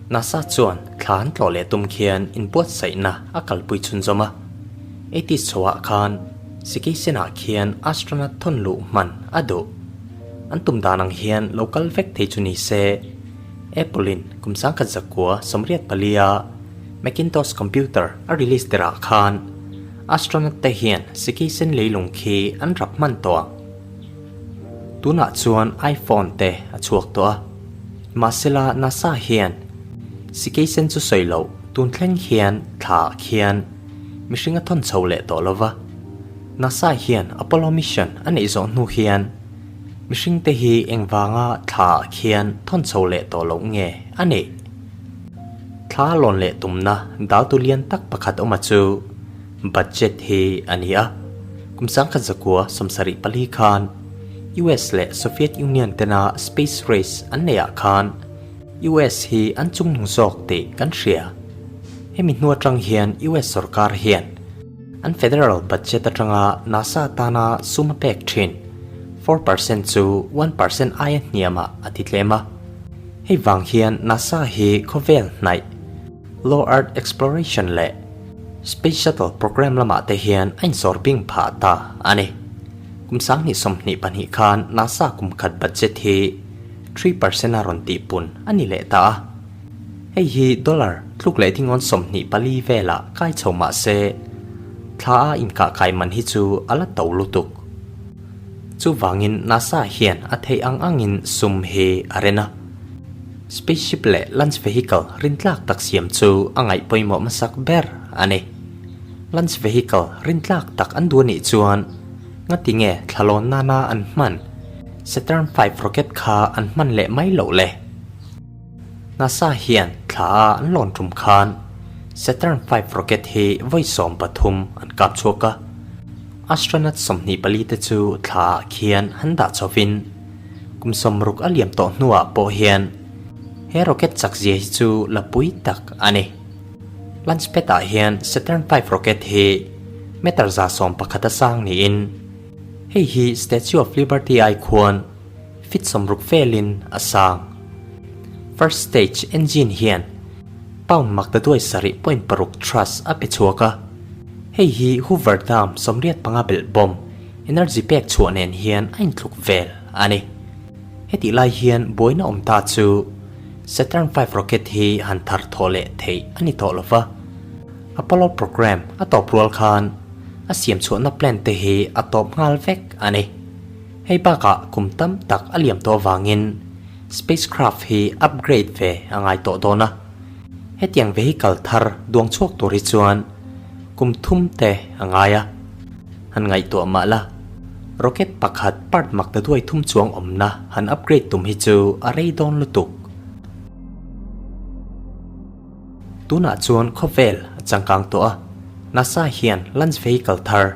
NASA chuan thla an tlawh leh tum khian inbuatsaihna a kalpui chhunzawm a. Eighties chhoah khan Sikeisen-ah khian astronaut thawn luh hman a duh. An tum dan ang hian lo kal vek thei chu ni se, Apple-in kum 1984-a Macintosh computer a release tirah khan astronaut te hian Sikeisen leilung khi an rap hman tawh ang. Tunah chuan iPhone te a chhuak tawh a, mahsela NASA hian Sikeisen chu sawi loh tun thleng hian thla ah khian mihring a thawn chho leh tawh lo va. NASA hian Apollo mission a neih zawh hnu hian mihring te hi engvanga thla ah khian thawn chho leh tawh loh nge a neih? Thla lawn leh tumna daltu lian tak pakhat awma chu Budget hi a ni a, kum 1974 khan US leh Soviet Union tena space race an neih ah khan US hi an chungnung zawk tih kan hria. Hemi hnu atang hian US sorkar hian an federal budget atanga NASA tana sum a pek thin 4% chu 1% aia hniamah a ti tlem a. Hei vang hian NASA hi khawvel hnaih Low Earth Exploration leh Space Shuttle program lamah te hian a inzawr bing phah ta a ni. Kum 2022 khan NASA kum khat budget hi 3% a rawn tihpun a ni leh ta a. Hei hi dollar tluk leh thingawn 24 velah kai chho mah se, thla a inkah kai man hi chu a la to lutuk. Chuvangin NASA hian a theih ang angin sum hi a ren a. Spaceship leh launch vehicle rintlak tak siam chu a ngaih pawimawh hmasak ber a ni. Launch vehicle rintlak tak an duh anih chuan ngati nge thlalawn nana an hman Saturn V rocket kha an hman leh mai loh le? NASA hian thla a an lawn tum khan Saturn V rocket hi vawi 13 an kap chhuak a, astronaut 24 te chu thla ah khian han dah chhovin, Kum 60 a liam tawh hnuah pawh hian he rocket chak zia hi chu la pui tak a ni. Launch pad ah hian Saturn V rocket hi meter 111 a sang niin hei hi Statue of Liberty ai khuan feet 60 velin a sang. First stage engine hian pound 806.6 thrust a pe chhuak a, hei hi Hoover Dam 85 belh bawm Energy pek chhuah nen hian a inthluk vel a ni. Hetih lai hian buaina awm ta chu Saturn V rocket hi han thar thawh leh theih a ni tawh lova. Apollo program a tawp rual khan a siam chhuahna plan te hi a tawp nghal vek a ni. Hei bakah kum tam tak a liam tawh avangin spacecraft hi upgrade ve a ngai tawh dawn a. Hetiang vehicle thar duang chhuak tur hi chuan kum thum te a ngai a. Han ngaihtuah mah la, rocket pakhat part mak ta duai thum chuang awmna han upgrade tum hi chu a rei dawn lutuk. Tunah chuan khawvel a changkang tawh a, NASA hian launch vehicle thar,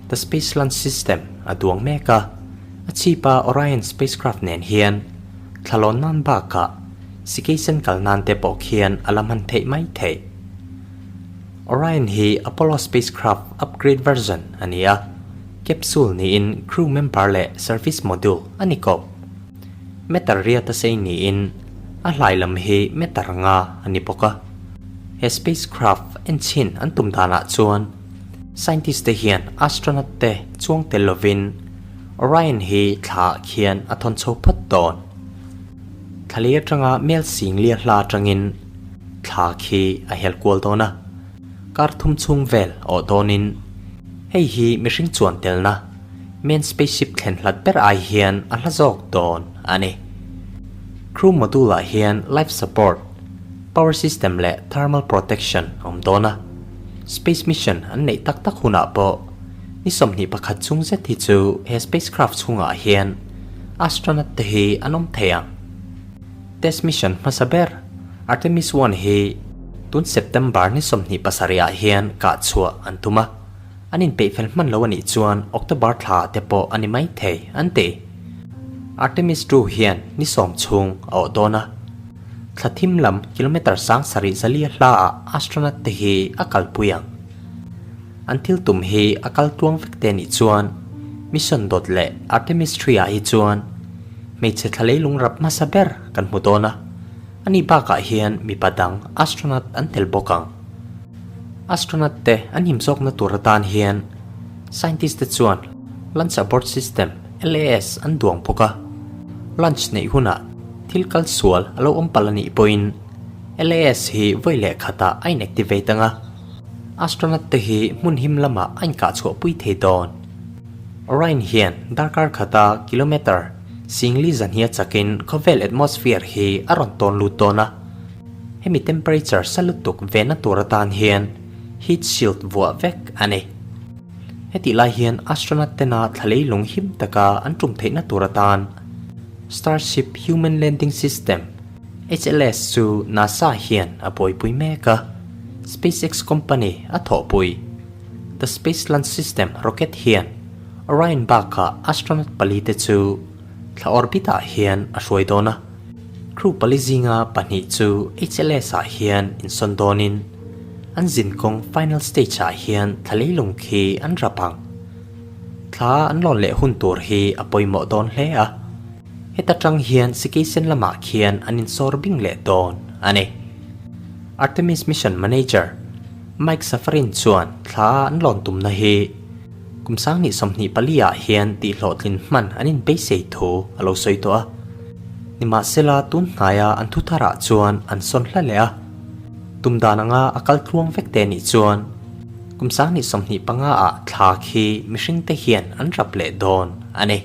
the Space Launch System, a duang mek a, a chhipa Orion spacecraft nen hian thlalawn nan bakah sikeisen kal nan te pawh khian a la hman theih mai theih. Orion hi Apollo spacecraft upgrade version a ni a, capsule niin crew member leh service module a ni kawp. Meter riat a sei niin a hlai lam hi meter nga a ni bawk a. He spacecraft enchhin an tum danah chuan scientist te hian astronaut te chuang tel lovin Orion hi thla ah khian a thawn chho phawt dawn. Thla lei atanga mel sing lia hla atangin thla khi a hel kual dawn a, kar thum chhung vel awh dawnin hei hi mihring chuan telna main spaceship thlen hlat ber ai hian a hla zawk dawn a ni. Crew module ah hian life support, power system leh thermal protection a awm dawn a, space mission an neih tak tak hunah pawh ni 21 chhung zet hi chu he spacecraft chhungah hian astronaut te hi an awm thei ang. Test mission hmasa ber Artemis One hi tun September ni 27 ah hian kah chhuah an tum a, an inpeih fel hman lo a nih chuan October thla ah te pawh a ni mai thei an ti. Artemis Two hian ni 10 chhung a awh dawn a, thla thim lam kilometer 7000 zalia hla ah astronaut te hi a kalpui ang. An thil tum hi a kal tluang vek te nih chuan mission dawt leh Artemis Three ah hi chuan hmeichhe thla leilung rap hmasa ber kan hmu dawn a. Ani bakah hian mipa dang astronaut an tel bawk ang. Astronaut te an him zawkna tur atan hian scientist te chuan Launch Abort System, LAS, an duang bawk a. Launch neih hunah thil kal sual a lo awm palh a nih pawhin LAS hi vawi leh khatah a inactivate ang a, astronaut te hi hmun him lamah a inkah chhuahpui thei dawn. Orion hian darkar khata kilometre singli zanhia chakin khawvel atmosphere hi a rawn tawn lut dawn a, hemi temperature sa lutuk vehna tur atan hian heat shield vuah vek a ni. Hetih lai hian astronaut tena thla leilung him taka an tum theihna tur atan Starship Human Landing System, HLS, chu NASA hian a buaipui mek a, SpaceX company a thawhpui. The Space Launch System rocket hian Orion bakah astronaut palite chu thla orbit-ah hian a hruai dawn a. Crew pali zinga pahnih chu HLS-ah hian insawn dawnin an zinkawng final stage-ah hian thla leilung khi an rap ang. Thla an lawn leh hun tur hi a pawimawh dawn hle a, heta tang hian Sikeisen lamah khian an insawr bing leh dawn a ni. Artemis Mission Manager Mike Safarin chuan thla an lawn tumna hi kum 2024 ah hian tihhlawhtlin hman an inbeisei thu a lo sawi tawh a. Nimahsela tun hnaia an thu tharah chuan an sawn hla leh a, tum dan anga a kal tluang vek te nih chuan kum 2025 ah thla khi mihringte hian an rap leh dawn a ni.